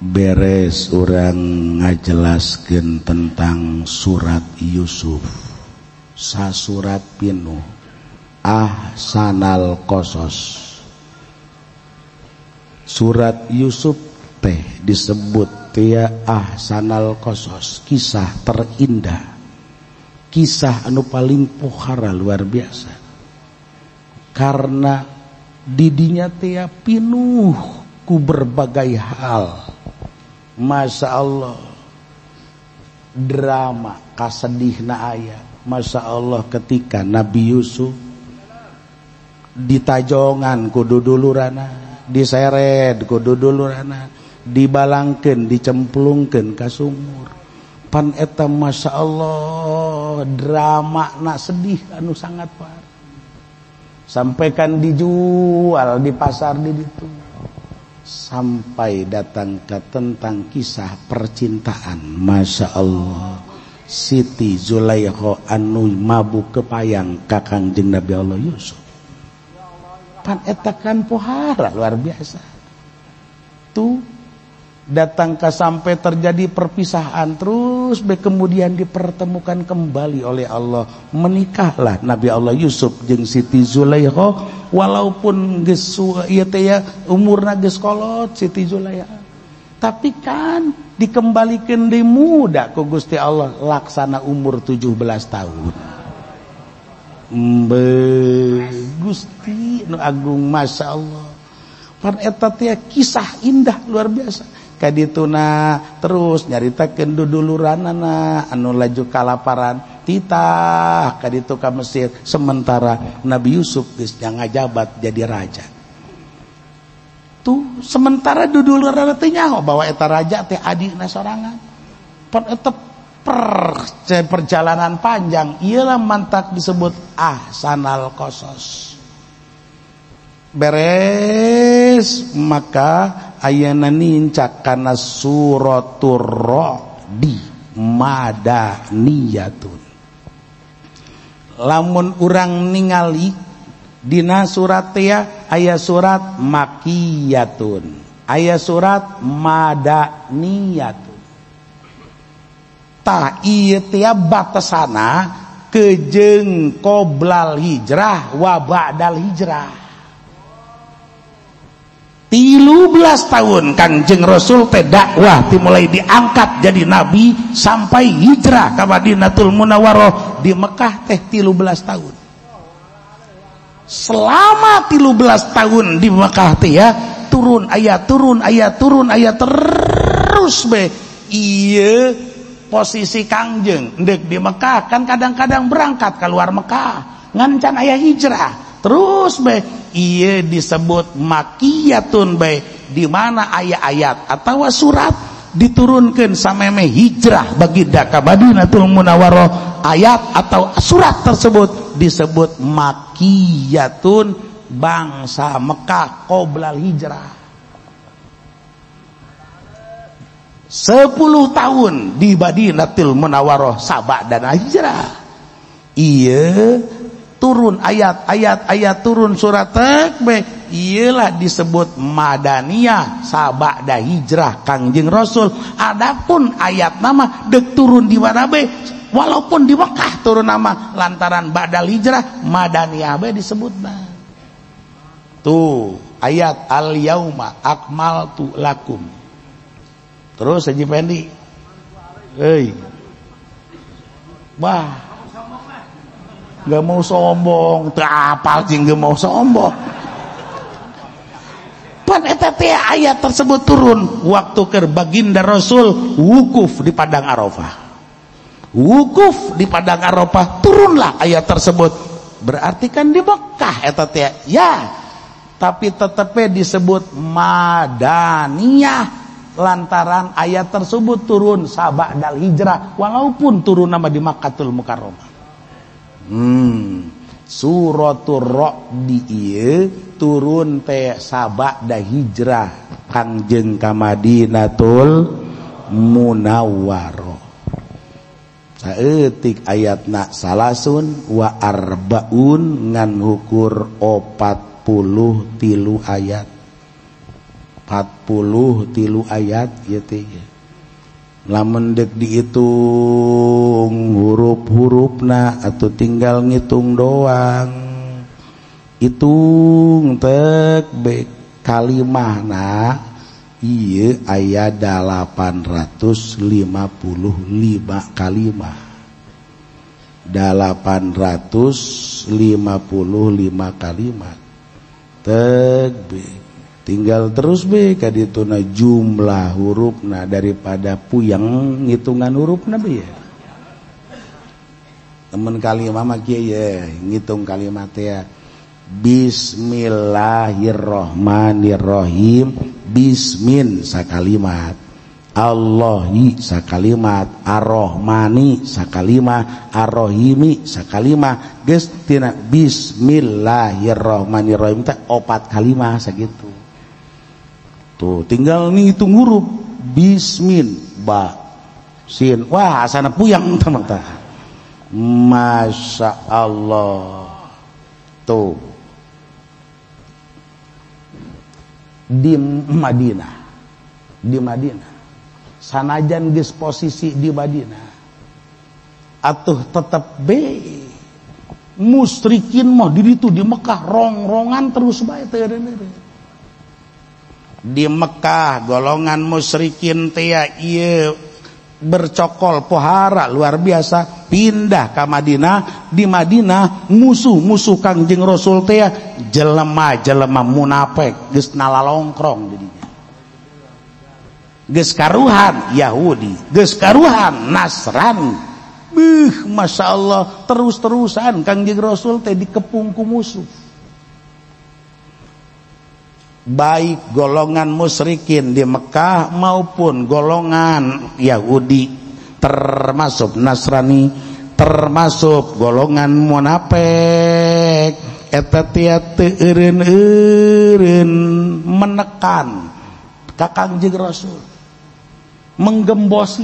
Beres urang ngajelaskeun tentang surat Yusuf. Sasurat pinuh Ahsanal Qasas. Surat Yusuf teh disebut tia Ahsanal Qasas, kisah terindah, kisah anu paling pohara luar biasa. Karena didinya tia pinuh ku berbagai hal. Masya Allah, drama kasedihna aya. Masya Allah ketika Nabi Yusuf ditajongan ku dudulurana, diseret ku dudulurana, dibalangkeun, dicemplungkeun ka sumur. Pan eta Masya Allah drama na sedih anu sangat parah. Sampai kan dijual di pasar di ditu. Sampai datang ke tentang kisah percintaan. Masya Allah, Siti Zulaikha anu mabuk kepayang ka Kangjeng Nabi Allah Yusuf. Pan eta kan pohara luar biasa. Tuh datang ke sampai terjadi perpisahan, terus kemudian dipertemukan kembali oleh Allah. Menikahlah Nabi Allah Yusuf jeung Siti Zulaikha, walaupun geus ieu teh ya umurna geus kolot Siti Zulaikha, tapi kan dikembalikeun deui muda ku Gusti Allah laksana umur 17 tahun. Embe Gusti nu agung, Masya Allah. Pan eta teh kisah indah luar biasa. Kadituna terus nyaritakeun duduluranana anu laju kalaparan titah kaditu ka Mesir, sementara Nabi Yusuf geus ngajabat jadi raja. Tuh sementara duduluranana teh nyaho bahwa eta raja teh adikna sorangan. Pan eta perjalanan panjang, ieulah mantak disebut Ahsanal Qasas. Beres maka ayana nincak kana suratur Ra'di madaniyatun. Lamun urang ningali dina surat teh aya surat makiyatun, aya surat madaniyatun. Tah ieu teh batasana kejeung qoblal hijrah wa ba'dal hijrah. 13 tahun Kangjeng Rasul teh dakwah dimulai diangkat jadi nabi sampai hijrah ka Madinatul Munawwarah di Mekah teh 13 tahun. Selama 13 tahun di Mekah teh ya turun ayat, turun ayat, turun ayat terus be. Ieu posisi Kangjeng ndek di Mekah kan kadang-kadang berangkat keluar Mekah ngancan aya hijrah terus be. Ieu disebut makiyatun be, di mana ayat-ayat atau surat diturunkan sameme hijrah baginda ka Madinatul Munawwarah, ayat atau surat tersebut disebut makiyatun bangsa Mekah qoblal hijrah. 10 tahun di Madinatul Munawwarah sabak dan hijrah. Ieu turun ayat-ayat ayat turun surat tekbe, iyalah disebut madaniyah sabada hijrah Kangjeng Rasul. Adapun ayat nama dek turun di mana be, walaupun di Mekah turun nama lantaran badal hijrah madaniyah be disebutna. Tuh ayat al yauma akmaltu lakum. Terus Haji Fendi, hei, bah, gak mau sombong, apal sih gak mau sombong. Pan eta teh ayat tersebut turun waktu keur baginda Rasul wukuf di padang Arafah. Wukuf di padang Arafah turunlah ayat tersebut. Berarti kan di Mekah eta teh ya, tapi tetepnya disebut madaniyah lantaran ayat tersebut turun saba'dal hijrah walaupun turun nama di Makkatul Mukarramah. Suratul Ra'di ieu turun teh sabada hijrah Kangjeng ka Madinatul Munawwarah. Saeutik ayatna salasun wa arbaun ngan hukur 43 ayat. 43 ayat ieu teh. Lamun deuk dihitung huruf-hurufna atau tinggal ngitung doang. Hitung tek be kalimahna ieu aya 855 kalimah. 855 kalimat. Tek be tinggal terus be kadituna jumlah hurufna daripada puyeng ngitungan hurufna be ya. Temen kalimah mah kieu ye ngitung kalimat teh Bismillahirrahmanirrahim, bismin sakalimat, Allahi sakalimat, Ar-Rahmani sakalimah, Ar-Rahimi sakalimah, geus tina Bismillahirrahmanirrahim teh 4 kalimah sakitu. Tuh tinggal ngitung huruf bismin ba sin, wah asana puyang teh mah. Masya Allah. Tuh di Madinah, di Madinah sanajan geus posisi di Madinah atuh tetep be musyrikin mah di ditu di Mekah rongrongan terus bae teu eureun. Di Mekah golongan musyrikin teh ieu bercokol pohara luar biasa, pindah ke Madinah. Di Madinah musuh-musuh Kangjeng Rasul teh jelema-jelema munafik geus nalalongkrong di dinya. Geus karuhan Yahudi, geus karuhan Nasrani. Beuh, Masya Allah, terus-terusan Kangjeng Rasul teh dikepung ku musuh. Baik golongan musyrikin di Mekah maupun golongan Yahudi, termasuk Nasrani, termasuk golongan munafik, eta teh teu eureun-eureun menekan ka Kangjeng Rasul, menggembosi,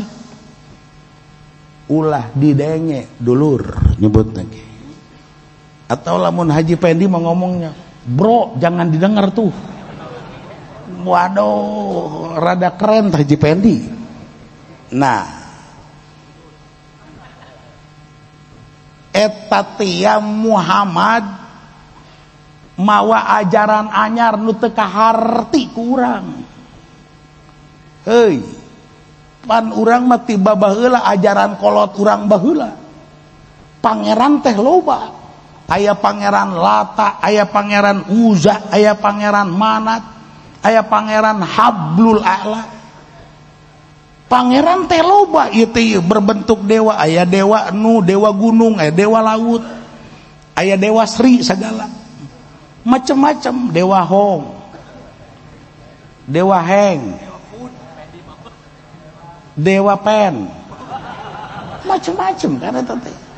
ulah didenge dulur nyebut lagi. Atau lamun Haji Pendi mau ngomongnya, bro jangan didengar tuh. Waduh, rada keren Haji Pendi. Nah, eta tia Muhammad mawa ajaran anyar nu teu kaharti ku urang. Heuy, pan urang mah tiba baheula ajaran kolot urang baheula. Pangeran teh loba. Aya pangeran Lata, aya pangeran Uza, aya pangeran Manat, aya pangeran Hablul A'la. Pangeran teh loba ieu teh berbentuk dewa, aya dewa nu, dewa gunung, aya dewa laut, aya dewa Sri segala. Macem-macem, dewa Hong, dewa Heng, dewa Pen, macem-macem kan eta teh.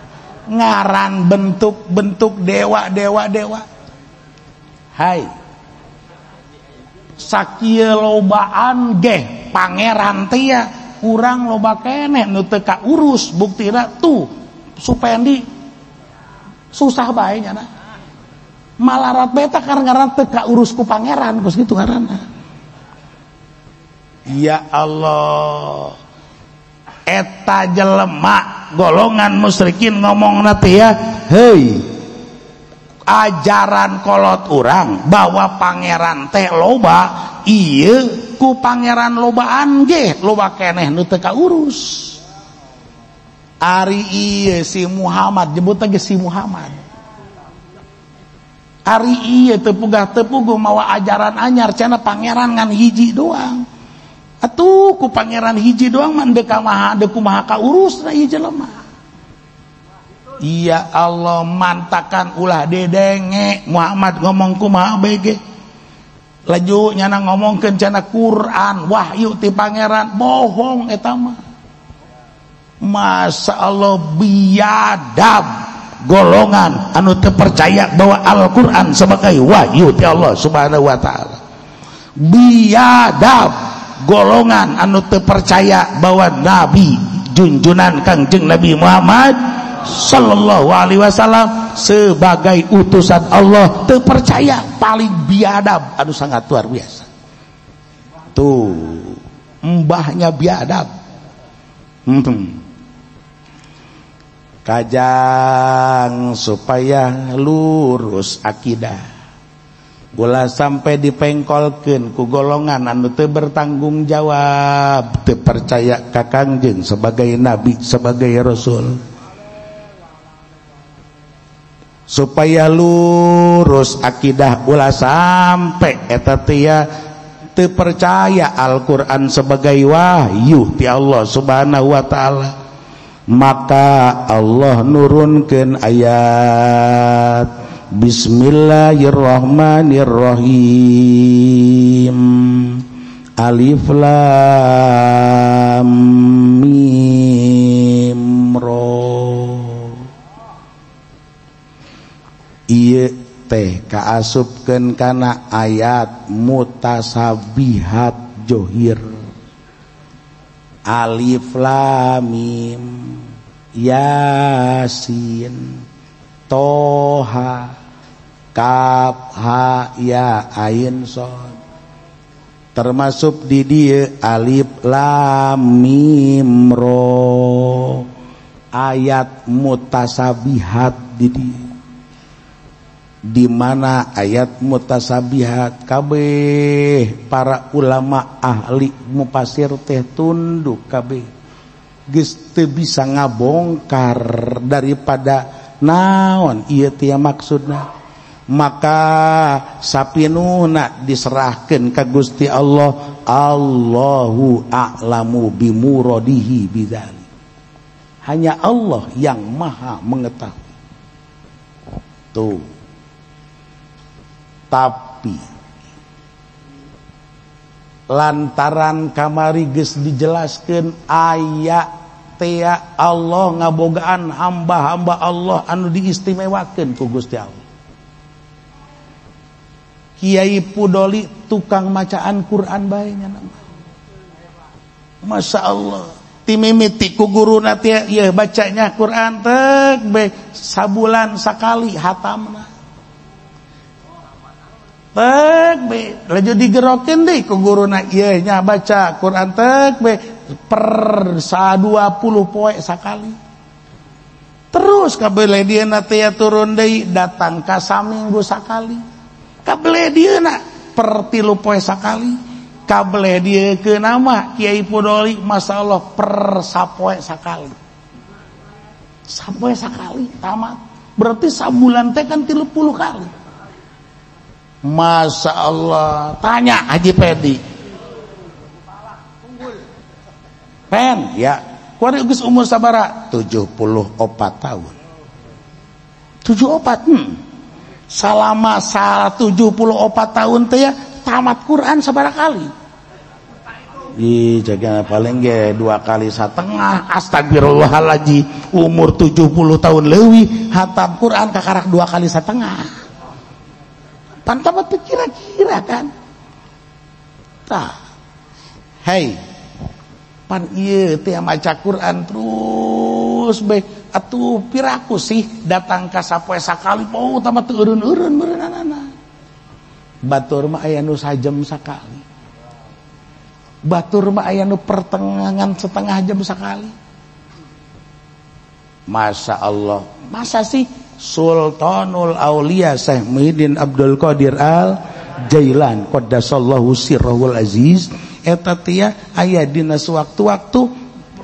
Ngaran bentuk-bentuk dewa, dewa, dewa. Hai, sakieu lobaan geh pangeran teh ya urang loba keneh nu teu kaurus, buktina tuh Supendi susah bae nyana. Malarat beta karena teu kaurus ku pangeran kos kitu ngaranna. Ya Allah, eta jelema golongan musyrikin ngomongna teh ya, hei, ajaran kolot urang bahwa pangeran teh loba, ieu ku pangeran lobaan ge loba keneh nu teu kaurus. Ari ieu si Muhammad, jebut ge si Muhammad. Ari ieu teu pugah teu puguh mawa ajaran anyar cenah pangeran ngan hiji doang. Atuh ku pangeran hiji doang mah deuk kumaha deuk kumaha kaurus na ieu jelema. Ya Allah, mantakan ulah dedenge Muhammad ngomong kumaha bege. Laju nyana ngomongkeun cenah Quran wahyu ti pangeran, bohong eta mah. Masya Allah, biadab golongan anu teu percaya bahwa Al-Quran sebagai wahyu ti Allah Subhanahu wa taala. Biadab golongan anu teu percaya bahwa nabi junjunan Kangjeng Nabi Muhammad sallallahu alaihi wasallam sebagai utusan Allah, teu percaya, paling biadab anu sangat luar biasa. Tuh mbahnya biadab. Kajang supaya lurus akidah, ulah sampai dipengkolkeun ku golongan anu teu bertanggung jawab, teu percaya ka Kangjeng sebagai nabi, sebagai rasul. Supaya lurus akidah, ulah sampai eta teh teu percaya Al-Qur'an sebagai wahyu ti Allah Subhanahu wa taala. Maka Allah nurunkeun ayat Bismillahirrahmanirrahim. Alif lam mim ra. Ieu teh kaasupkeun kana ayat mutasabihat johir. Alif lam mim Yasin Toha Kaf ha ya ain sod. Termasuk di dieu alif lam mim ra, ayat mutasabihat di dieu. Di mana ayat mutasabihat kabeh para ulama ahli mufasir teh tunduk kabeh, geus teu bisa ngabongkar daripada naon ieu teh maksudna. Maka sapinuhna diserahkeun ka Gusti Allah, Allahu a'lamu bimuradihi bidzalik. Hanya Allah yang maha mengetahui. Tuh. Tapi lantaran kamari geus dijelaskeun aya teh Allah ngabogaan hamba-hamba Allah anu diistimewakeun ku Gusti Allah. Kiai Pudoli tukang macaan Quran bae nya nama. Masya Allah. Timimiti ku guruna teh ieu bacanya Quran tek be sabulan sakali hatamna. Tek be laju digerokeun deui ku guruna ieu nya baca Quran tek be per 20 poe sakali. Terus kabeh dieuna teh turun deui datang ka saminggu sakali. Kabeh dieuna per 3 poe sakali. Kabeh dieu ke nama Kiai Pudoli masyaallah per sapoe sakali. Sapoe sakali tamat. Berarti sabulan teh kan 30 kali. Masya Allah. Tanya Haji Pedi. Pen ya. Kuari geus umur sabara? 74 tahun. 74. Salama 74 tahun teh ya tamat Quran sabara kali? Ih, jaga paling ge 2,5 kali. Astagfirullahaladzim, umur 70 tahun leuwih hatam Quran kakarak 2,5 kali. Pantamat kira-kira kan. Tah. Hei. Pan ieu teh maca Quran terus bae atuh piraku sih datang ka sapoe sakali mau tamat teu eureun-eureun meureunanana. Batur mah aya nu sajam sakali. Batur mah aya nu pertengahan setengah jam sakali. Masya Allah. Masa sih Sultanul Aulia Syekh Muhyiddin Abdul Qadir Al Jailan qaddasallahu sirrahul aziz eta teh aya dina sewaktu-waktu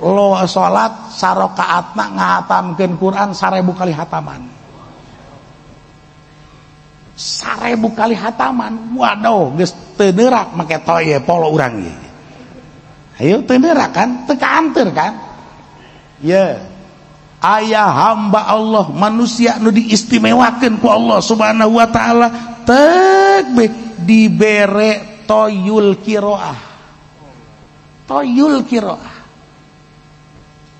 lo salat sarakaatna ngahatamkeun Quran 1000 kali hataman. 1000 kali hataman. Waduh, geus teu neurak make toye polo urang ieu. Ayo teu neurak kan, teu kaanteur kan? Ye. Ayah hamba Allah manusia nu diistimewakeun ku Allah Subhanahu wa taala tek be dibere toyul qiraah. Toyul qiraah.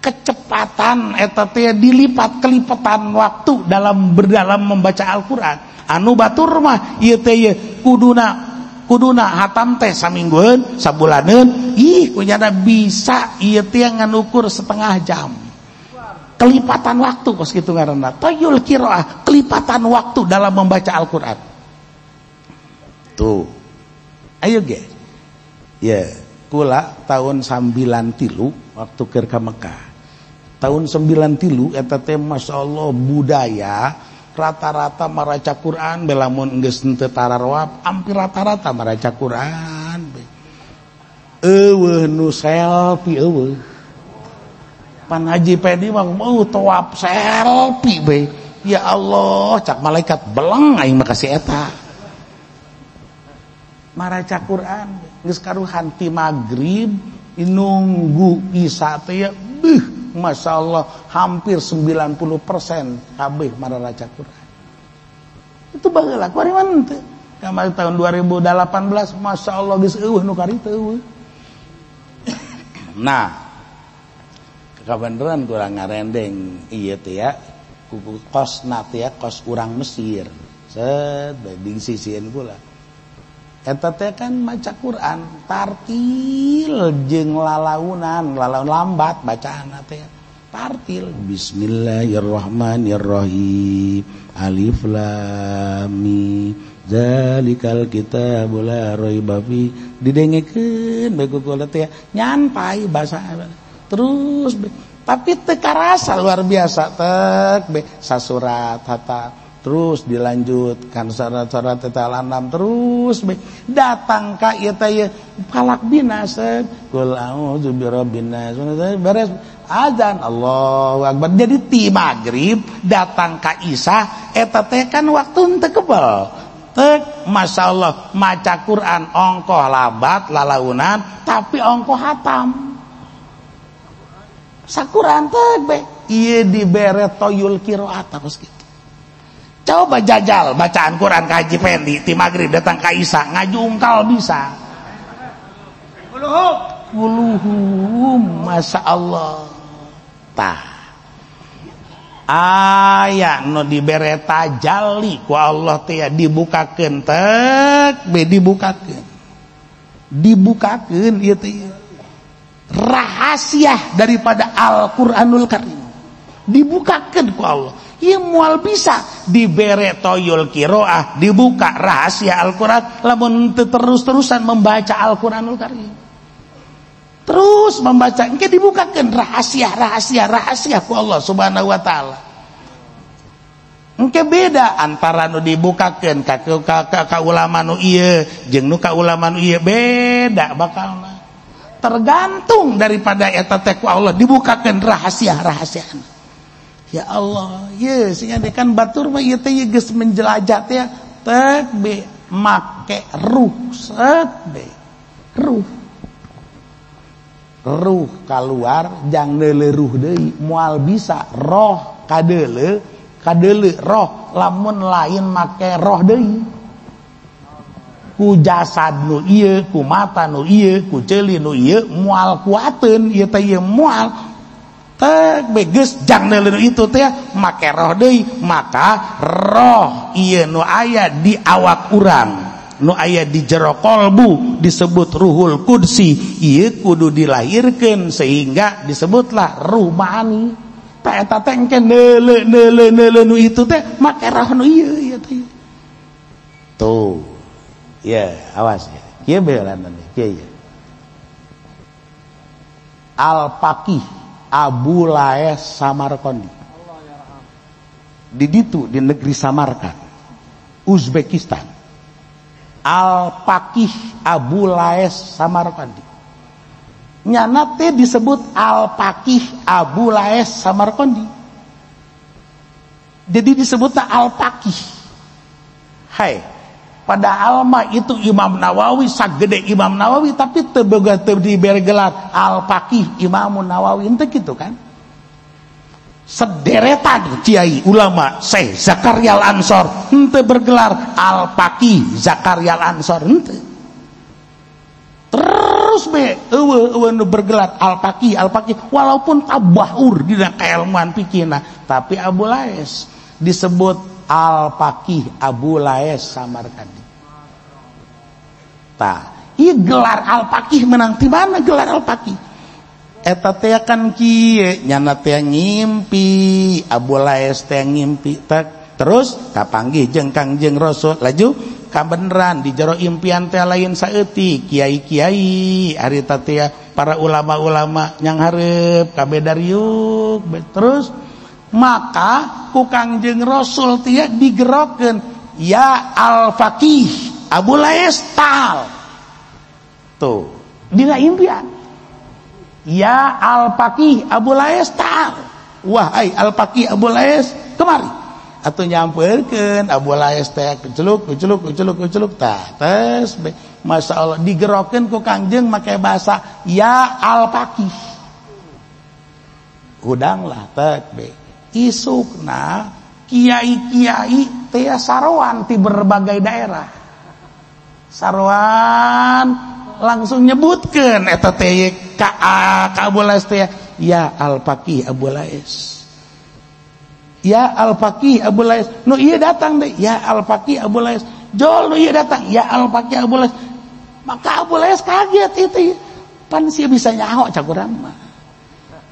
Kecepatan eta teh dilipat kelipatan waktu dalam berdalam membaca Al-Qur'an. Anu batur mah ieu teh ieu kuduna hatam teh saminggueun, sabulaneun, ih kunyana bisa ieu teh ngan ukur setengah jam. Kelipatan waktu kos kitu ngaranna. Toyul qiraah, kelipatan waktu dalam membaca Al-Qur'an. Tuh. Ayo ge. Ya, kula tahun 93 waktu keur ka Mekah. Tahun 93 eta teh masyaallah budaya rata-rata maraca Quran belamun geus henteu tararoap hampir rata-rata maraca Quran. Eueuh nu selfie eueuh. Pan Haji Pedi mah mau tawaf selfie be. Ya Allah, cak malaikat beleng aing mah kasih eta. Maraca Quran geus karuhan ti magrib nunggu isya teh ya beuh masyaallah hampir 90% kabeh maraca Quran. Itu baheula kuari mah teu. Kamari tahun 2018 masyaallah geus eueuh nu kari teu eueuh. Nah, kabeneran kurang ngarendeng ieu teh ya kuku kosna teh ya kos urang Mesir. Set di sisieun kula. Eta teh kan maca Quran tartil jeung lalaunan, lalaun lambat bacaanna teh. Tartil bismillahirrahmanirrahim. Alif lam mim. Zalikal kitabul la raiba fi. Didengekeun bae ku kula teh nyantai basa terus be. Tapi teu karasa luar biasa tek be sasurat hatta terus dilanjutkan surat-surat Al-An'am terus be datang ka ieu teh ieu falak binas qul a'udzu birabbin nas beres azan Allahu akbar. Jadi ti magrib datang ka isya eta teh kan waktu teu kebel tek masyaallah maca Quran ongkoh lambat lalaunan tapi ongkoh hatam sakuran tek be ieu dibere toyul qiraat kos kitu. Coba jajal bacaan Quran ka Haji Pendi ti magrib datang ka isya ngajungkal bisa. Kuluhum masya Allah. Tah aya nu dibere tajalli ku Allah teh dibukakeun tek be dibukakeun. Dibukakeun ieu teh rahasia daripada Al-Qur'anul Karim. Dibukakeun ku Allah. Ieu moal bisa dibere toyul qiraah, dibuka rahasia Al-Qur'an lamun terus-terusan membaca Al-Qur'anul Karim. Terus membaca engke dibukakeun rahasia-rahasia ku Allah Subhanahu wa taala. Engke beda antara nu dibukakeun ka ulama nu ieu jeung nu ka ulama nu ieu beda bakalna. Tergantung daripada eta teh ku Allah dibukakeun rahasia-rahasiana. Ya Allah, ye sehingga kan batur mah ieu teh geus menjelajah teh tek be make ruh set be ruh. Ruh keluar jang neuleuh deui moal bisa roh kadeuleu kadeuleu roh lamun lain make roh deui. Ku jasad nu ieu, ku mata nu ieu, ku ceuli nu ieu moal kuateun ieu teh ieu moal tek beges jang neuleuh itu teh make roh deui. Maka roh ieu nu aya di awak urang nu aya di jero kolbu disebut ruhul qudsi ieu kudu dilahirkeun sehingga disebutlah ruh ma'ani. Ta eta teh engke neuleuh neuleuh neuleuh nu itu teh make roh nu ieu ieu teh. Tuh ya awas ya kieu beulanan kieu ya. Al-Faqih Abu Laes Samarkandi di ditu di negeri Samarkand, Uzbekistan. Al-Faqih Abu Laes Samarkandi nyana teh disebut Al-Faqih Abu Laes Samarkandi. Jadi disebutna Al-Faqih. Hai, padahal mah itu Imam Nawawi sagede Imam Nawawi tapi teu boga teu dibere gelar Al-Faqih Imam Nawawi henteu kitu kan. Sederetan kiai ulama Syekh Zakaria Al-Ansor henteu bergelar Al-Faqih Zakaria Al-Ansor henteu. Terus be eueuh eueuh nu bergelar Al-Faqih Al-Faqih walaupun tabahur dina kailmuan fikihna tapi Abu Laes disebut Al-Faqih Abu Laes Samarkandi. Tah, ieu gelar Al-Faqih menang ti mana gelar Al-Faqih? Eta teh kan kieu nyana teh ngimpi, Abu Laes teh ngimpi tek terus kapanggih jeung Kangjeng Rasul laju kabeneran di jero impian teh lain saeutik kiai-kiai harita teh para ulama-ulama yang hareup kabeh dariuk terus maka ku Kangjeng Rasul teh digerokeun ya al-faqih Abu Lais tal tuh dina impian ya al-faqih Abu Lais tal wahai al-faqih Abu Lais kemari atau nyamperkeun Abu Lais teh keceluk keceluk keceluk keceluk tah tes Masya Allah digerokeun ku Kangjeng make bahasa ya al-faqih hudanglah tek be isukna kiai-kiai teh saroan di berbagai daerah saroan langsung nyebutkeun eta teh ka Abu Lais teh ya al-faqih Abu Lais ya al-faqih Abu Lais nu ieu datang deh ya al-faqih Abu Lais jol nu ieu datang ya al-faqih Abu Lais maka Abu Lais kaget itu pan sia bisa nyaho cak urang mah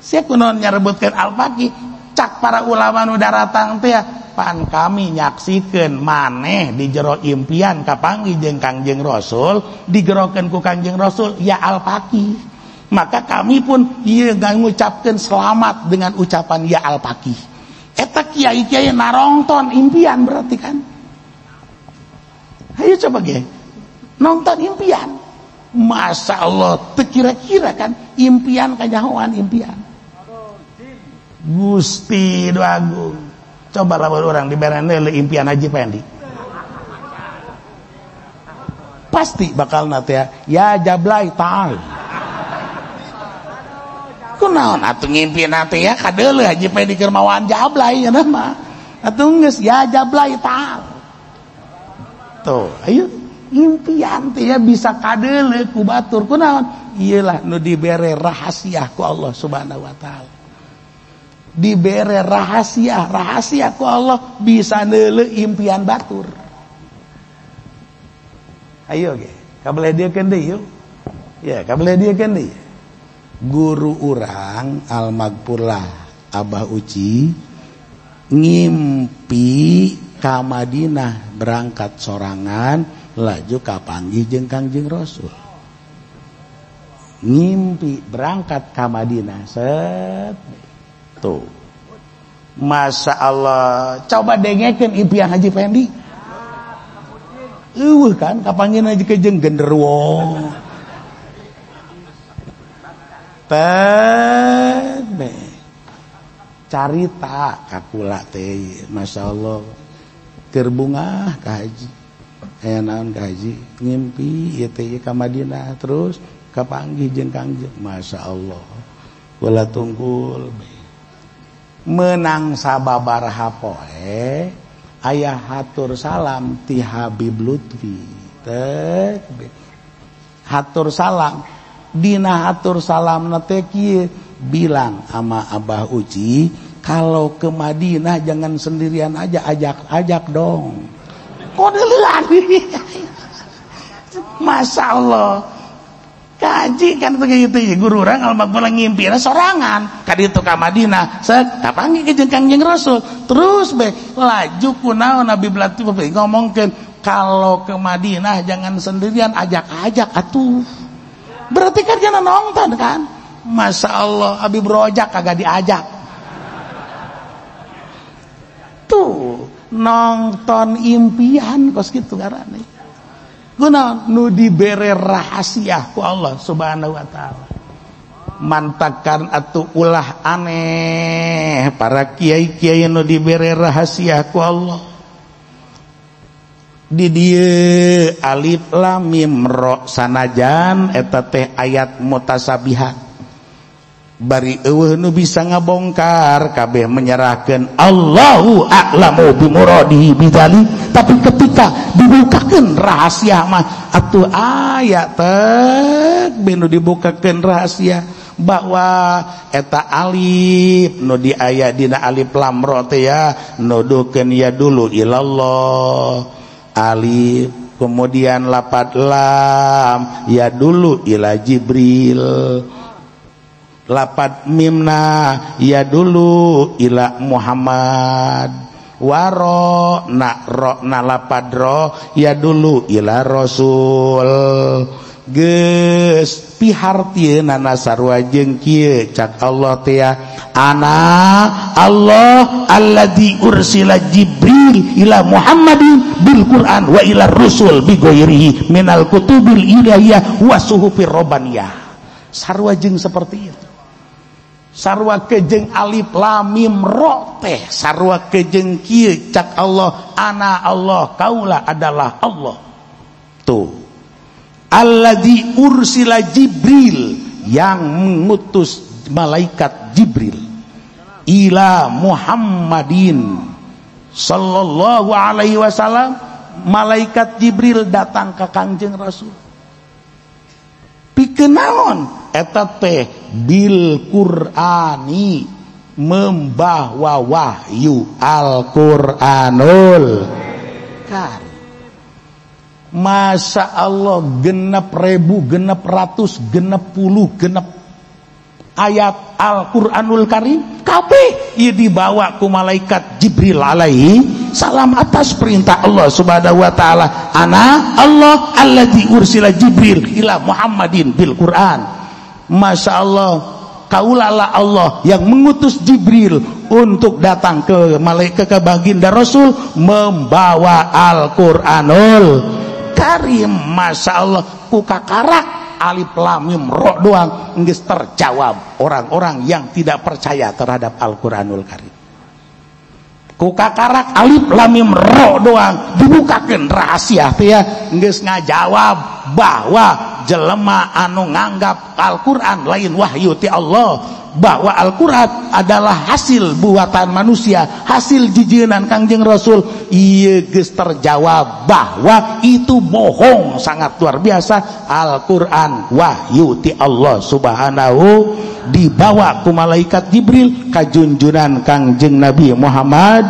sia kunaon nyarebutkeun al-faqih cak para ulama nu daratang teh pan kami nyaksikeun maneh di jero impian kapanggih jeung Kangjeng Rasul digerokeun ku Kangjeng Rasul ya al-faqih maka kami pun ieu ngucapkeun selamat dengan ucapan ya al-faqih. Eta kiai-kiai narongton impian berarti kan. Ayo coba ge. Nonton impian. Masya Allah, teu kira-kira kan impian kanyahoan impian. Gusti nu agung. Coba lamun urang diberene impian Haji Pendi. Pasti bakal teh ya jablay ta'al. Kunaon atuh ngimpina teh ya kadeuleuh Haji Pendi keur mawaan jablay nya mah atuh geus ya jablay ta'al tuh ayo impian teh ya bisa kadeuleuh ku batur kunaon ieu lah nu dibere rahasia ku Allah Subhanahu wa taala dibere rahasia rahasia ku Allah bisa neuleuh impian batur ayo ge kabeleh dieu keun deui yuk ya kabeleh dieu keun deui. Guru urang al-magpurlah Abah Uci ngimpi ka Madinah berangkat sorangan laju kapanggih jeung Kangjeng Rasul ngimpi berangkat ka Madinah set tuh Masya Allah coba dengekeun impian Haji Pendi eueuh kan kapanggih haji jeung genderuwo teh carita kakula teh Masya Allah keur bungah ka haji aya naon ka haji ngimpi ieu teh ka Madinah terus kapanggih jeung Kangjeng Masya Allah kula tunggul menang sababaraha poe aya hatur salam ti Habib Lutfi teh hatur salam dina hatur salam teh kieu bilang sama Abah Uci kalau ke Madinah jangan sendirian aja ajak-ajak dong kodeuleuan Masya Allah kaji kan begitu ya guru urang almarhum ngimpina sorangan ka ditu ka Madinah sek kapanggih jeung Kangjeng Rasul terus be laju kunaon Nabi Latif ngomongkeun kalau ke Madinah jangan sendirian ajak-ajak atuh berarti kan jangan nonton kan Masya Allah Habib Rojak kagak diajak tuh nonton impian kos kitu ngarana guna nu dibere rahasia ku Allah Subhanahu wa taala mantakan atuh ulah aneh para kiai-kiai nu dibere rahasia ku Allah di dieu alif lam mim ra sanajan eta teh ayat mutasabihat bari eueuh nu bisa ngabongkar kabeh menyerahkeun Allahu a'lamu bimuradihi bidzalik tapi ketika dibukakeun rahasia mah atuh aya teh nu dibukakeun rahasia bahwa eta alif nu di aya dina alif lam ra teh ya nuduhkeun ya dulu ilallah alif kemudian lapad lam ya dulu ila Jibril lapad mimna ya dulu ila Muhammad Waro na ro na lapadro ya dulu ila rasul. Geus pihartieunana sarua jeung kieu cak Allah teh ana Allah alladzi ursila Jibril ila Muhammadin bil Quran wa ila rusul bi ghairihi minal kutubil ilahiyah wa suhufir rabbaniyah. Sarua jeung seperti itu. Sarua kejeng alif lam mim ro teh sarua kejeng kieu cak Allah ana Allah kaula adalah Allah. Tuh alladzi ursila Jibril yang mengutus malaikat Jibril ila Muhammadin sallallahu alaihi wasallam. Malaikat Jibril datang ke Kangjeng Rasul pikeun naon eta teh bil Qur'ani membawa wahyu Al-Qur'anul Karim. Masya Allah 6.660 ayat Al-Qur'anul Karim kabeh ieu dibawa ku malaikat Jibril alaihi salam atas perintah Allah Subhanahu wa taala. Ana Allah alladzi ursila Jibril ila Muhammadin bil Qur'an. Masya Allah kaulalah Allah yang mengutus Jibril untuk datang ke malaikat ke baginda Rasul membawa Al-Qur'anul Karim. Masya Allah ku kakarak alif lam mim ro doang geus terjawab orang-orang yang tidak percaya terhadap Al-Qur'anul Karim. Ku kakarak alif lam mim ro doang dibukakeun rahasia teh ya geus ngajawab bahwa jelema anu nganggap Al-Qur'an lain wahyu ti Allah, bahwa Al-Qur'an adalah hasil buatan manusia, hasil jijienan Kangjeng Rasul, ieu geus terjawab bahwa itu bohong sangat luar biasa. Al-Qur'an wahyu ti Allah Subhanahu dibawa ku malaikat Jibril ka junjunan Kangjeng Nabi Muhammad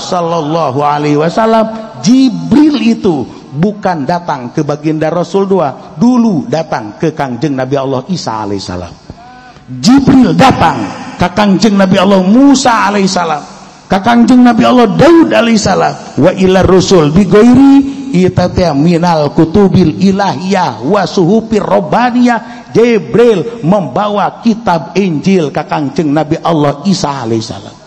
sallallahu alaihi wasallam. Jibril itu bukan datang ke baginda Rasul dua, dulu datang ke Kangjeng Nabi Allah Isa alaihissalam. Jibril datang ke Kangjeng Nabi Allah Musa alaihissalam, ke Kangjeng Nabi Allah Daud alaihissalam. Wa ila rusul bi ghairi ita minal kutubil ilahiyah wa suhufir rabbaniyah. Jibril membawa kitab Injil ke Kangjeng Nabi Allah Isa alaihissalam.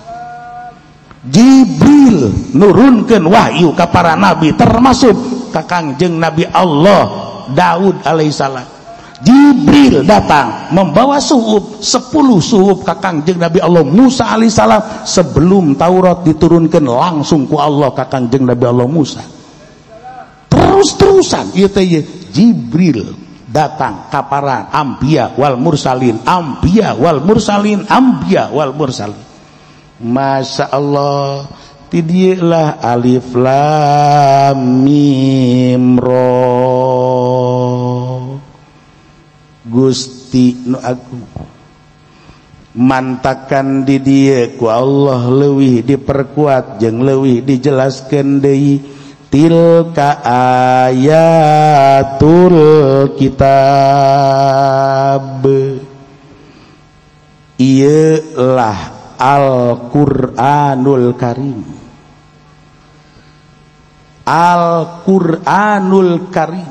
Jibril nurunkan wahyu ke para nabi termasuk ke Kangjeng Nabi Allah Daud alaihissalam. Jibril datang membawa suhuf 10 suhuf ke Kangjeng Nabi Allah Musa alaihissalam sebelum Taurat diturunkan langsung ku Allah ke Kangjeng Nabi Allah Musa. Terus-terusan ieu teh Jibril datang ka para anbiya wal mursalin, anbiya wal mursalin, anbiya wal mursalin. Masya Allah tidilah alif lam mim ro Gusti nu agung mantakan di dieu ku Allah leuwih diperkuat jeung leuwih dijelaskeun deui tilka ayatul kitab. Ieu lah Al-Qur'anul Karim. Al-Qur'anul Karim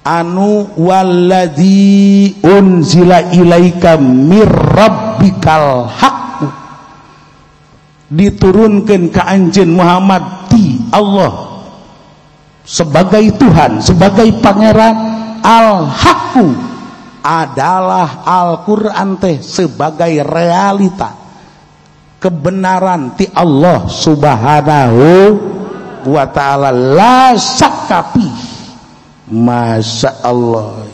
anu walladzi unzila ilaika mir rabbikal haqq, diturunkeun ka anjeun Muhammad ti Allah sebagai Tuhan, sebagai pangeran. Al-haqqu adalah Al-Qur'an teh sebagai realita kebenaran ti Allah Subhanahu wa ta'ala, la syakka fi. Masya Allah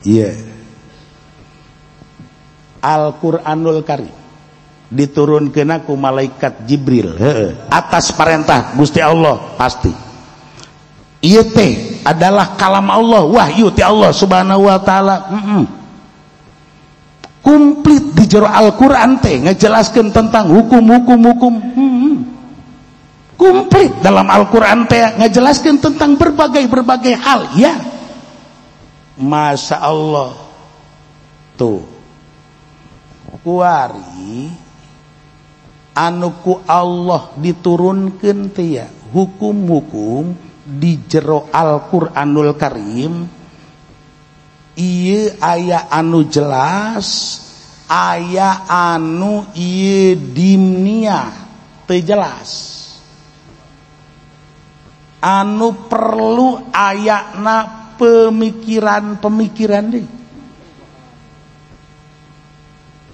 ya. Yeah. Al-Qur'anul Karim diturunkeun ku malaikat Jibril atas perintah Gusti Allah pasti. Ieu teh adalah kalam Allah, wahyu ti Allah Subhanahu wa taala. Komplit di jero Al-Qur'an teh ngejelaskeun tentang hukum-hukum-hukum. Komplit dalam Al-Qur'an teh ngejelaskeun tentang berbagai-berbagai hal ya. Masya Allah. Tuh. Kuari Anu ku Allah diturunkeun teh ya hukum-hukum di jero Al-Qur'anul Karim ieu aya anu jelas, aya anu ieu dimniah teu jelas. Anu perlu ayana pemikiran-pemikiran deui.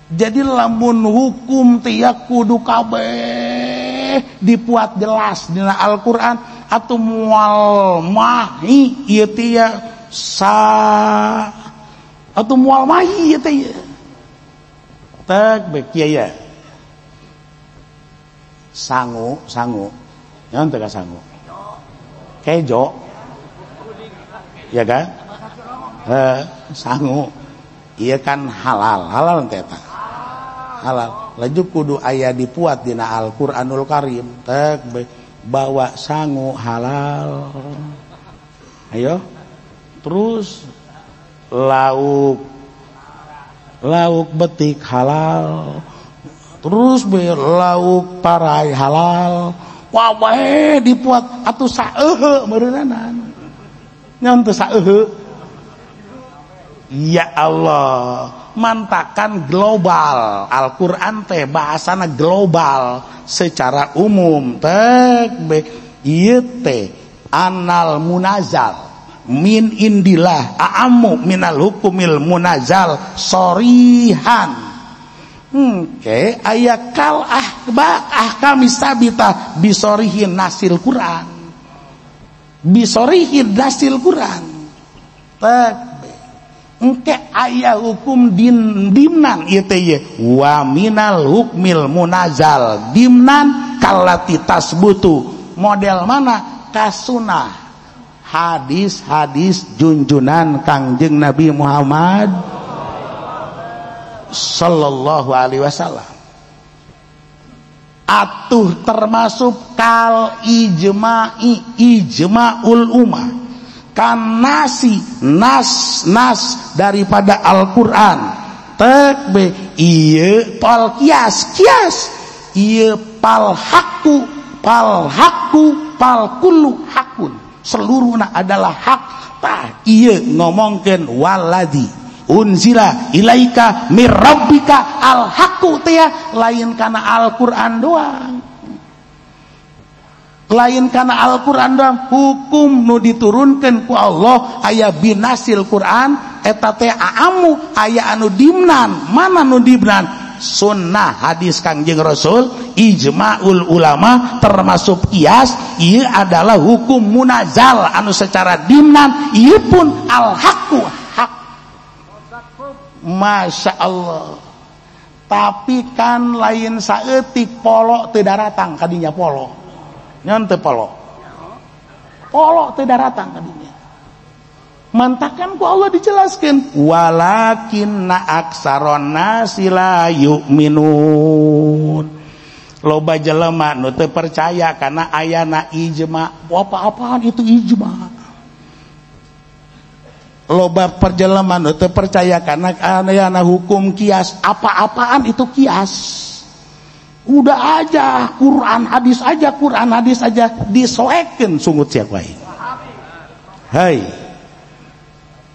Jadi lamun hukum teh ya kudu kabeh dipuat jelas dina Al-Qur'an atau mual mahi ieu teh ya sa atau mual mahi ieu teh ya. Tek bae kieu ya. Sangu, sangu. Nyaon teh ka sangu? Kejo. Ya kan? Sangu. Iya kan halal, halal teh eta. Halal. Laju kudu aya dipuat dina Al-Qur'anul Karim. Tek bawa sangu halal. Ayo. Terus lauk lauk betik halal. Terus lauk parai halal. Wah wae dipuat atuh saeuheu meureunana. Nyaon teu saeuheu? Ya Allah, mantakan global. Al-Qur'an teh bahasana global secara umum. Tek ieu teh anal munazal min indillah a'ammu minal hukumil munazal sorihan. Oke, aya kal ahba ahkami sabita bisorihin nasil Quran. Bisorihin nasil Quran. Tek engke aya hukum din dimnan ieu teh ye wa minal hukmil munazal dimnan kalati tasbutu. Model mana? Kasunah hadis-hadis junjunan Kangjeng Nabi Muhammad sallallahu alaihi wasallam. Atuh termasuk kal ijma'i ijma'ul ummah, kan nasi nas nas daripada Al-Qur'an. Tek be ieu pal kias kias ieu pal hakku pal hakku pal kullu hakun, seluruhna adalah hak. Tah ieu ngomongkeun waladzi unzila ilaika mir rabbika al haqqu teh lain kana Al-Qur'an doang. Lain kana Al-Qur'an doang, hukum nu diturunkeun ku Allah aya binasil Qur'an eta teh aamu aya anu dimnan. Mana nu dimnan? Sunnah hadis Kangjeng Rasul, ijma'ul ulama termasuk kias, ieu adalah hukum munazal anu secara dimnan ieu pun al haqqu hak. Masya Allah. Tapi kan lain saeutik polok teu daratang kadinya polo. Nyon teu polo. Polo teu daratang kadinya. Mantakan ku Allah dijelaskeun walakinna aksaron nasi la yu'minun. Loba jelema nu teu percaya kana ayana ijma. Apa-apaan itu ijma? Loba perjalanan nu teu percaya karena ayana hukum kias. Apa-apaan itu kias? Udah aja Quran hadis aja, Quran hadis aja disoekeun sungut sia wae. Hei,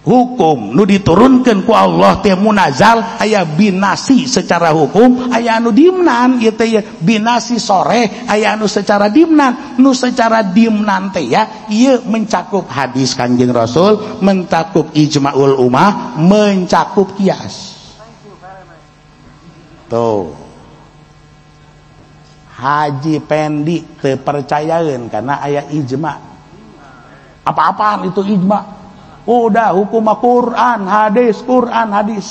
hukum nu diturunkeun ku Allah teh munazal aya binasi secara hukum, aya anu dimnan ieu teh binasi sore, aya anu secara dimnan. Nu secara dimnan teh ya ieu mencakup hadis Kangjeng Rasul, mencakup ijma'ul ummah, mencakup kias. Tuh. Haji Pendi teu percayaeun karena aya ijma. Apa-apaan itu ijma? Udah hukum Quran hadis, Quran hadis.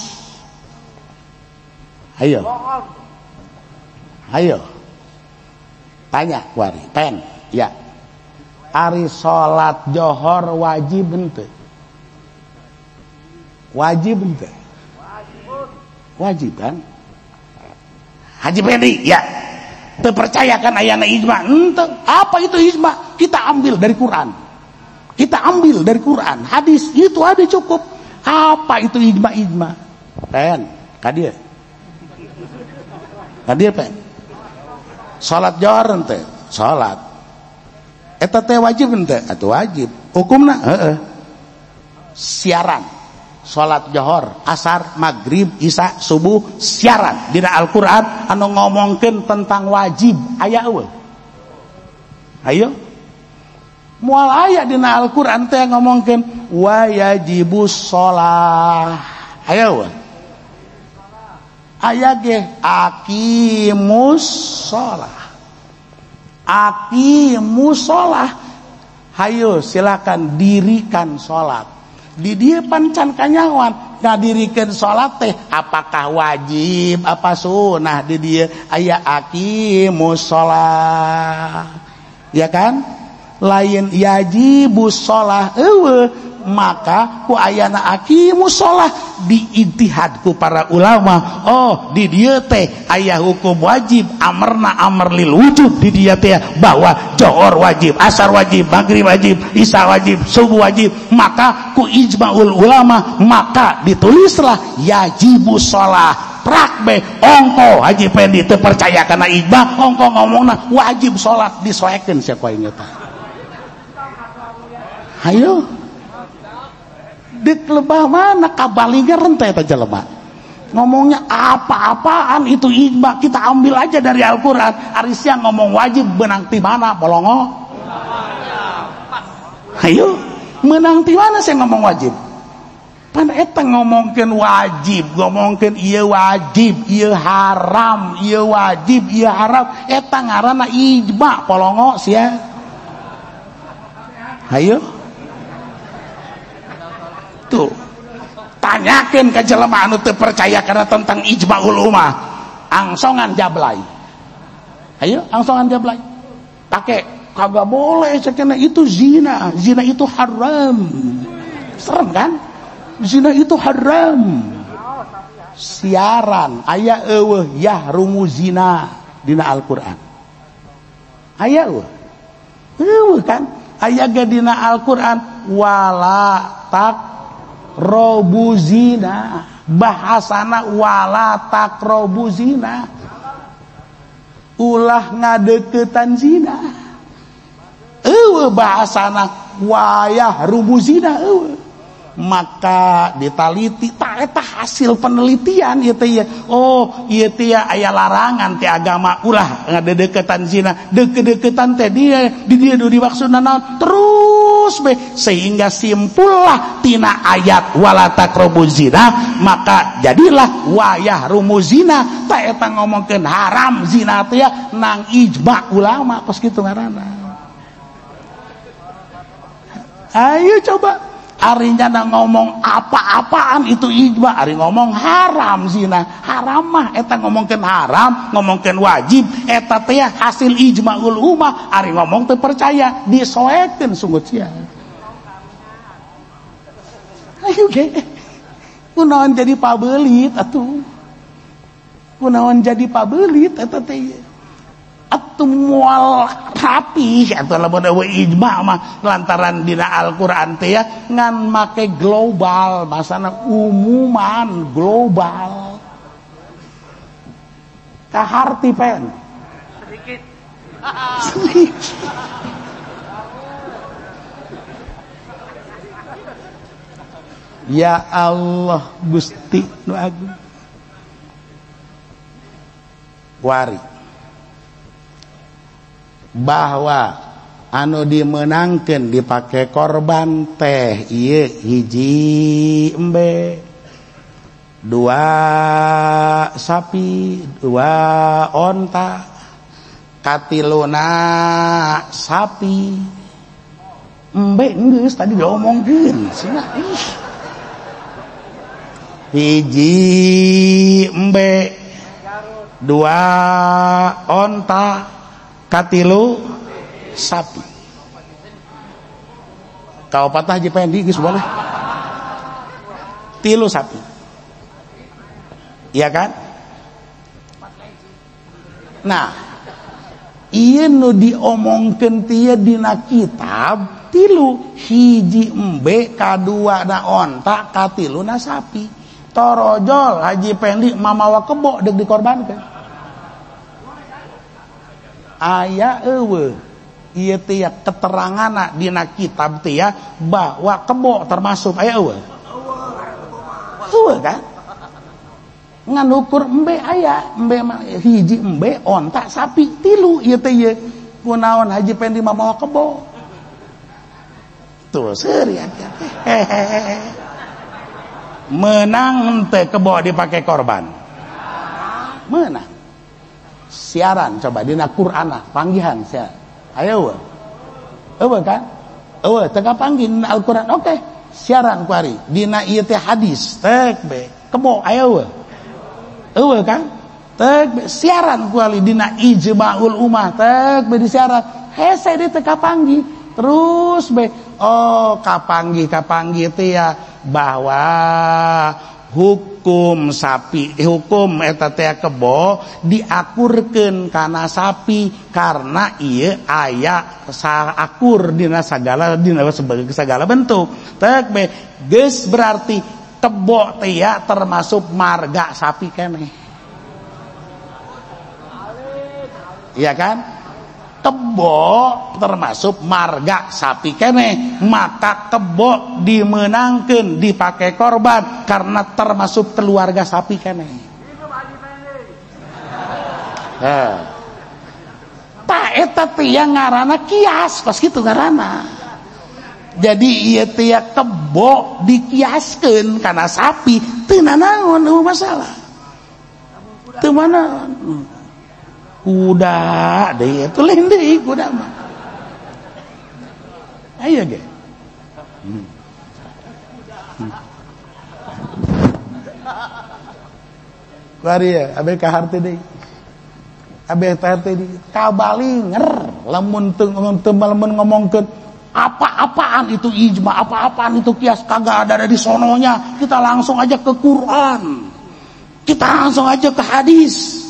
Ayo. Ayo. Tanya kuari, pen, ya. Ari salat johor wajib henteu? Wajib henteu? Wajib kan? Haji Pendi, ya. Teu percaya kan ayana ijma? Henteu. Apa itu ijma? Kita ambil dari Quran. Kita ambil dari Quran, hadis itu ada cukup. Apa itu ijma-ijma? Pen, kadia. Kadia pen. Salat johor henteu? Salat. Eta teh wajib henteu? Atuh wajib. Hukumna heeh. Siaran. Salat johor, asar, maghrib, isya, subuh, siaran dina Al-Qur'an anu ngomongkeun tentang wajib aya eueuh? Ayo. Moal aya dina Al-Qur'an teh ngomongkeun wa yajibus shalah. Aya eueuh? Aya ge aqimus shalah. Aqimus shalah. Hayo silakan dirikan salat. Di dieu pan can kanyawan ngadirikeun salat teh apakah wajib apa sunah di dieu aya aqimus shalah. Ya kan? Lain yajibus shalah eueuh, maka ku ayana aqimus shalah diijtihad ku para ulama. Oh, di dieu teh aya hukum wajib, amarna amr lil wujub di dieu teh bahwa johor wajib, asar wajib, maghrib wajib, isya wajib, subuh wajib. Maka ku ijmaul ulama maka ditulislah yajibus shalah. Prak be ongko Haji Pendi teu percaya kana ijma, ongko ngomongna wajib salat disoekeun sia ku aing eta. Hayo dek lebah mana kabalingan rente eta jelema ngomongnya apa-apaan itu ijma, kita ambil aja dari Al-Qur'an. Ari sia ngomong wajib benang ti mana bolongo? Hayo menang ti mana sia ngomong wajib? Pan eta ngomongkeun wajib, ngomongkeun ieu wajib, ieu haram, ieu wajib, ieu haram, eta ngaranna ijma polongo sia. Hayo tuh tanyakeun ka jelema anu teu percaya karena tentang ijmaul ummah, angsongan jablay. Ayo angsongan jablay. Pake kagak boleh cekena itu zina, zina itu haram. Serem kan? Zina itu haram. Siaran aya eueuh yahrumu zina dina Al-Qur'an. Aya eueuh. Eueuh kan? Aya ge dina Al-Qur'an wala taqrabu zina. Bahasana wala taqrabu zina. Ulah ngadeukeutan zina. Eueuh bahasana wayahrumu zina eueuh. Maka ditaliti tak eta hasil penelitian ieu teh. Oh, ieu teh aya larangan teh agama ulah ngadeukeutan zina. Deukeut-deuketan teh dia di dieu nu dimaksudna naon? Terus be sehingga simpullah tina ayat wala taqrabu zina, maka jadilah wayahrumu zina. Tah eta ngomongkeun haram zina teh nang ijma ulama kos kitu ngaranna. Ayo coba arinya ngomong apa-apaan itu ijma, ari ngomong haram zina, haram mah eta ngomongkeun haram, ngomongkeun wajib eta teh hasil ijmaul ummah, ari ngomong teu percaya disoekeun sungguh sia. Ayo ge kunaon jadi pabelit atuh, kunaon jadi pabelit eta teh atuh moal rapi atau lamun eueuh ijma mah lantaran dina Al-Qur'an teh ya ngan make global, masana umuman global. Kaharti pen sedikit. Sedikit. Ya Allah Gusti nu agung. Wari bahwa anu dimenangkeun dipake korban teh ieu hiji embe, dua sapi, dua onta, katiluna sapi. Embe geus tadi diomongkeun cenah. Hiji embe, dua onta, katilu sapi. Kaopatah Haji Pendi geus boleh. Tilu sapi. Iya kan? Nah, ieu nu diomongkeun teh dina kitab tilu, hiji embe, kadua na onta, katilu na sapi. Torojol Haji Pendi mamawa kebo deuk dikorbankeun. Aya eueuh ieu teh keteranganna dina kitab teh ya bahwa kebo termasuk aya eueuh. Eueuh kan? Ngan ukur embe aya, embe hiji embe onta sapi tilu ieu teh ieu. Kunaon Haji Pendi mah mawa kebo. Tuh seuri hehehe. Menang teh kebo dipake korban. Menang. Siaran coba dina Qur'ana panggihan sia. Ayo eueuh. Eueuh kan? Eueuh teu kapanggih dina Al-Qur'an. Oke, siaran kuari dina ieu teh hadis tek be. Kebo aya eueuh. Eueuh kan? Tek be siaran kuali dina ijma'ul ummah tek be disiaran. Hese di teu kapanggih. Terus be oh kapanggih teh ya bahwa hukum sapi, hukum eta teh kebo diakurkeun kana sapi karena ieu aya akur dina sagala dina sebagai segala bentuk. Tek be geus berarti kebo teh ya termasuk marga sapi keneh. Iya kan? Kebo termasuk marga sapi keneh, maka kebo dimenangkeun dipakai korban karena termasuk keluarga sapi keneh. Heh. Tah eta teh ngaranna kias, kos kitu ngaranna. Jadi ieu teh kebo dikiaskeun kana sapi, teu nanaon eueuh masalah. Teu mana kuda deui itu lain deui kuda mah. Ayo ge. Kuari ya, abe ka harte deui. Abe ka harte deui. Kabalinger lamun teu lamun ngomongkeun apa-apaan itu ijma, apa-apaan itu kias kagak ada di sononya. Kita langsung aja ke Quran. Kita langsung aja ke hadis.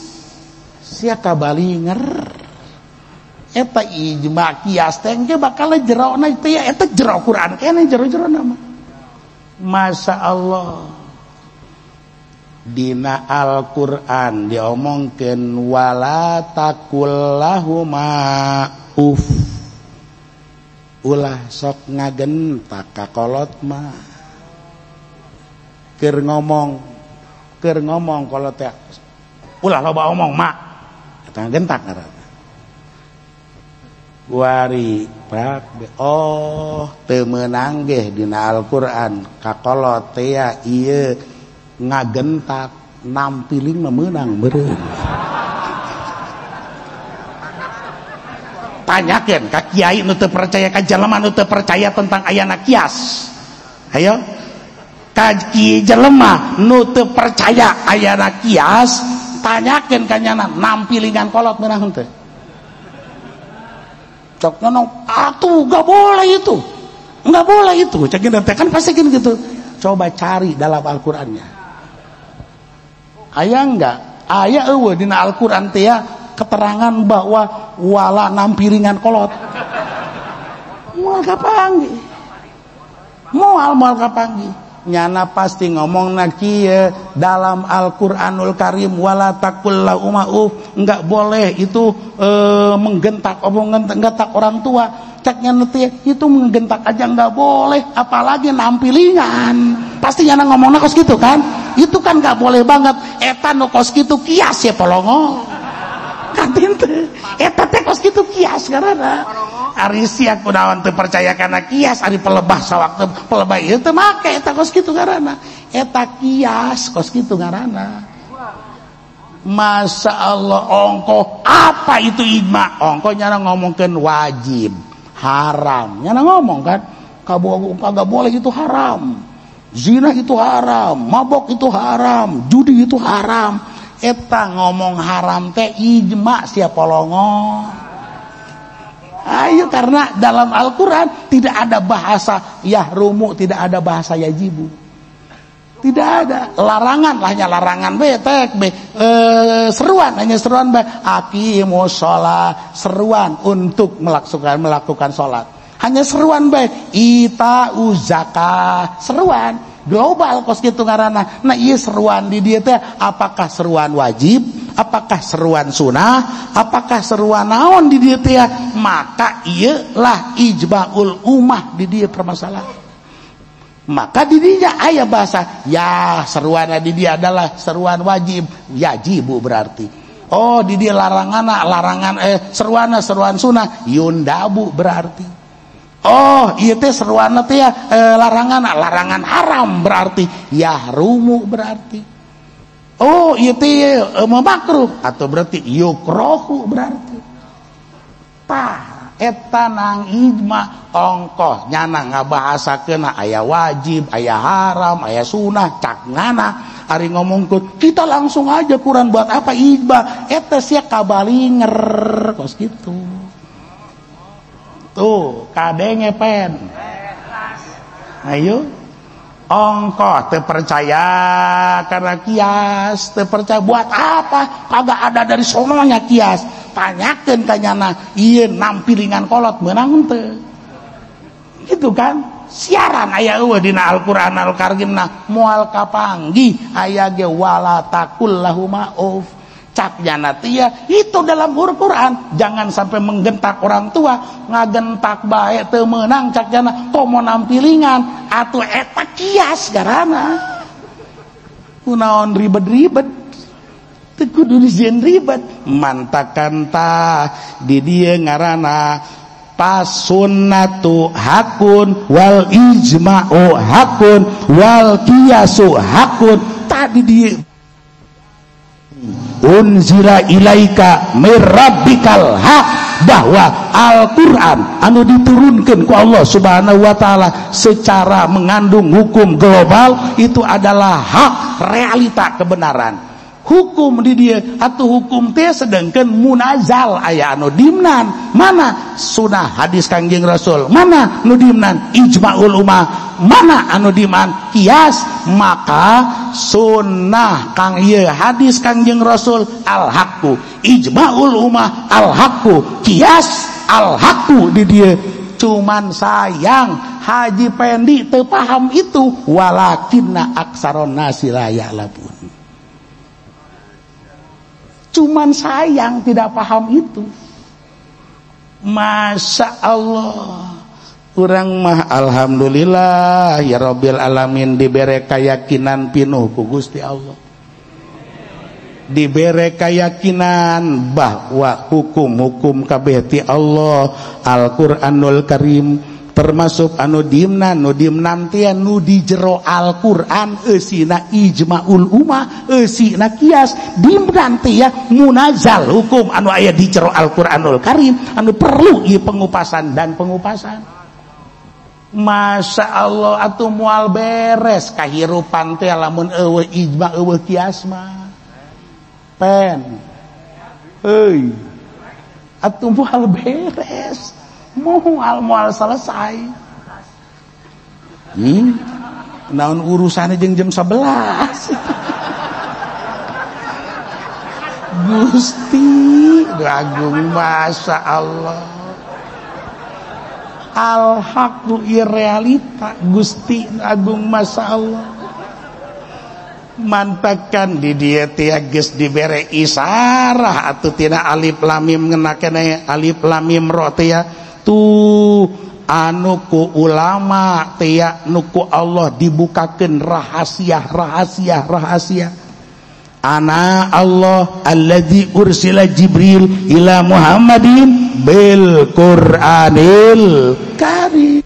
Sia kabalinger eta ijma kias teh engke bakal jerona teh eta jero Quran keneh jero-jerona mah. Masya Allah dina Al-Qur'an diomongkeun wala taqul lahuma uf, ulah sok ngagentak ka kolot mah. Keur ngomong kolot teh ulah loba omong mak, eta gentak ngaranna. Wari prak oh teu meunang geh dina Al-Qur'an kakolot teh ieu ngagentak nampiling mah meunang meureun. Tanyakeun ka kiai nu teu percaya ka jelema nu teu percaya tentang ayana kias. Ayo ka kiai jelema nu teu percaya ayana kias, tanyakeun ka nyana nampilingan kolot meunang henteu. Cok nonong atuh enggak boleh itu. Enggak boleh itu. Cek teh kan pasti gitu. Coba cari dalam Al-Qur'annya. Aya enggak? Aya eueuh dina Al-Qur'an teh ya keterangan bahwa wala nampiringan kolot. Moal kapanggih. Moal kapanggih. Nyana pasti ngomong na kieu dalam Al-Qur'anul Karim wala taqul lahuma uf, enggak boleh itu menggentak menggentak orang tua. Ceknya nanti itu menggentak aja enggak boleh, apalagi nampilingan. Pasti nyana ngomongna kos gitu kan? Itu kan enggak boleh banget. Eta nu kos kitu kias ya polongo. Katin teh eta teh kos kitu kias karena ari sia kunaon teu percaya kana kias, ari pelebah sawaktu pelebah ieu teu make eta kos kitu ngaranna. Eta kias kos kitu ngaranna. Masya Allah ongkoh apa itu ijma? Ongkoh nyana ngomongkeun wajib, haram. Nyana ngomong kan kagak boleh itu haram. Zina itu haram, mabok itu haram, judi itu haram. Eta ngomong haram teh ijma sia polongo. Ayo karena dalam Al-Quran tidak ada bahasa yahrumu, tidak ada bahasa yajibu. Tidak ada larangan, hanya larangan be tek be seruan, hanya seruan be aqimus shalah, seruan untuk melakukan salat. Hanya seruan be itau zakah, seruan global kos kitu ngaranna. Nah ieu seruan di dieu teh apakah seruan wajib Apakah seruan sunah, apakah seruan naon di dieu teh? Maka ieu lah ijma'ul ummah di dieu permasalahan. Maka di dinya aya bahasa ya seruan di dia adalah seruan wajib, yajibu berarti. Oh di dia larangan larangan seruana seruan sunah, yundabu berarti. Oh ieu teh seruan teh larangan larangan haram berarti, yahrumu berarti. Oh ieu teh makruh atau berarti yukrohu berarti. Tah eta nang ijma ongkoh nyana ngabahasakeun aya wajib, aya haram, aya sunah, cak ngana ari ngomongkeun kita langsung aja Quran buat apa ijma eta sia kabalinger kos kitu. Tuh kadenge pen. Ayo ongkoh teu percaya karena kias, teu percaya buat apa? Kagak ada dari sononya kias. Tanyakeun ka nyana ieu nampilingan kolot meunang henteu. Gitu kan? Siaran aya eueuh dina Al-Qur'an Al-Karimna moal kapanggih aya ge wala taqul lahuma uf. Cak nyana teh itu dalam Al-Qur'an, jangan sampai menggentak orang tua, ngagentak bae teu meunang cak nyana komo nampilingan atuh eta kias garana. Kunaon ribet-ribet teu kudu dijieun ribet mantakan tah di dieu ngaranna pasunnatu hakun wal ijma'u hakun wal qiyasu hakun. Tadi di unzila ilaika mir rabbikal haq, bahwa Al-Qur'an anu diturunkan ku Allah Subhanahu wa taala secara mengandung hukum global itu adalah hak realita kebenaran. Hukum di dia atau hukum teh sedangkan munazal aya anu dimnan, mana sunah hadis Kangjeng Rasul, mana nu dimnan ijma'ul ummah, mana anu diman kias. Maka sunnah kang ieu hadis Kangjeng Rasul al haqqu, ijma'ul ummah al haqqu, kias al haqqu di dia. Cuman sayang Haji Pendi teu paham itu, walakinna aksaron nasi la ya'lamun. Cuman sayang tidak paham itu. Masya Allah, urang mah alhamdulillah ya Rabbil alamin dibere keyakinan pinuh ku Gusti Allah. Dibere keyakinan bahwa hukum-hukum kabeh ti Allah Al-Qur'anul Karim, termasuk anu dimnan nu dimnan teh nu di jero Al-Qur'an eusina ijma'ul ummah, eusina kias, dimnan teh munazal hukum anu aya di jero Al-Qur'anul Karim anu perlu ieu pengupasan dan pengupasan. Masya Allah atuh moal beres kahirupan teh lamun eueuh ijma eueuh kias mah. Pen euy atuh moal beres, moal selesai. Naon urusannya jeung jam 11. Gusti Agung Masya Allah, al-haqqu realita Gusti Agung Masya Allah. Mantakan di dieu teh geus dibere isarah atuh tina alif lam mim ngeunakene alif lam mim ra teh tuh anu ku ulama teh nu ku Allah dibukakeun rahasia rahasia rahasia. Ana Allah alladzi ursila Jibril ila Muhammadin bil Qur'anil Karim.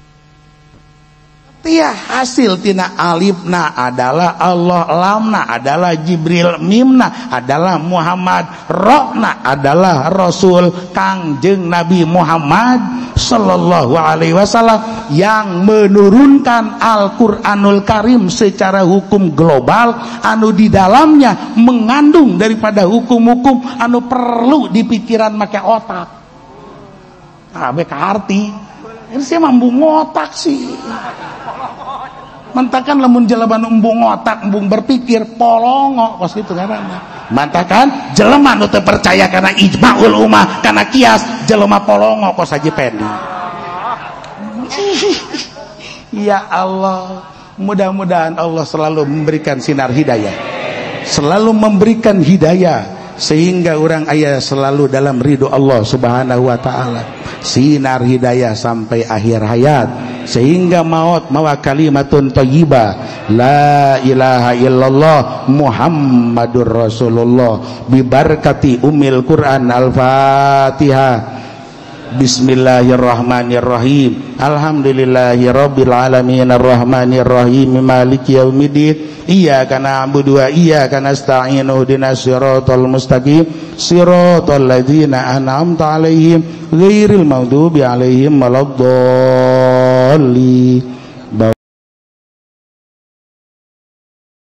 Tia hasil tina alifna adalah Allah, lamna adalah Jibril, mimna adalah Muhammad, rokna adalah Rasul Kangjeng Nabi Muhammad Sallallahu Alaihi Wasallam yang menurunkan Al-Quranul Karim secara hukum global anu di dalamnya mengandung daripada hukum-hukum anu perlu dipikiran make otak. Kabeh kaarti. Ini sih mambu ngotak sih. Mantakan lamun jelema nu embung otak, embung berpikir, polongo kos kitu ngaranna. Mantakan jelema nu teu percaya kana ijma'ul ummah, kana kias, jelema polongo kos Haji Pendi. Ya Allah, mudah-mudahan Allah selalu memberikan sinar hidayah. Selalu memberikan hidayah. sehingga orang aya selalu dalam ridho Allah Subhanahu wa taala, sinar hidayah sampai akhir hayat, sehingga maut mawa kalimatun thayyibah, la ilaha illallah Muhammadur Rasulullah, bibarkati umil Quran. Al-Fatihah. Bismillahirrahmanirrahim. Alhamdulillahirabbil alamin arrahmanirrahim maliki yaumiddin. Iyyaka na'budu wa iyyaka nasta'in ihdinas siratal mustaqim siratal ladzina an'amta 'alaihim ghairil maghdubi 'alaihim waladdallin.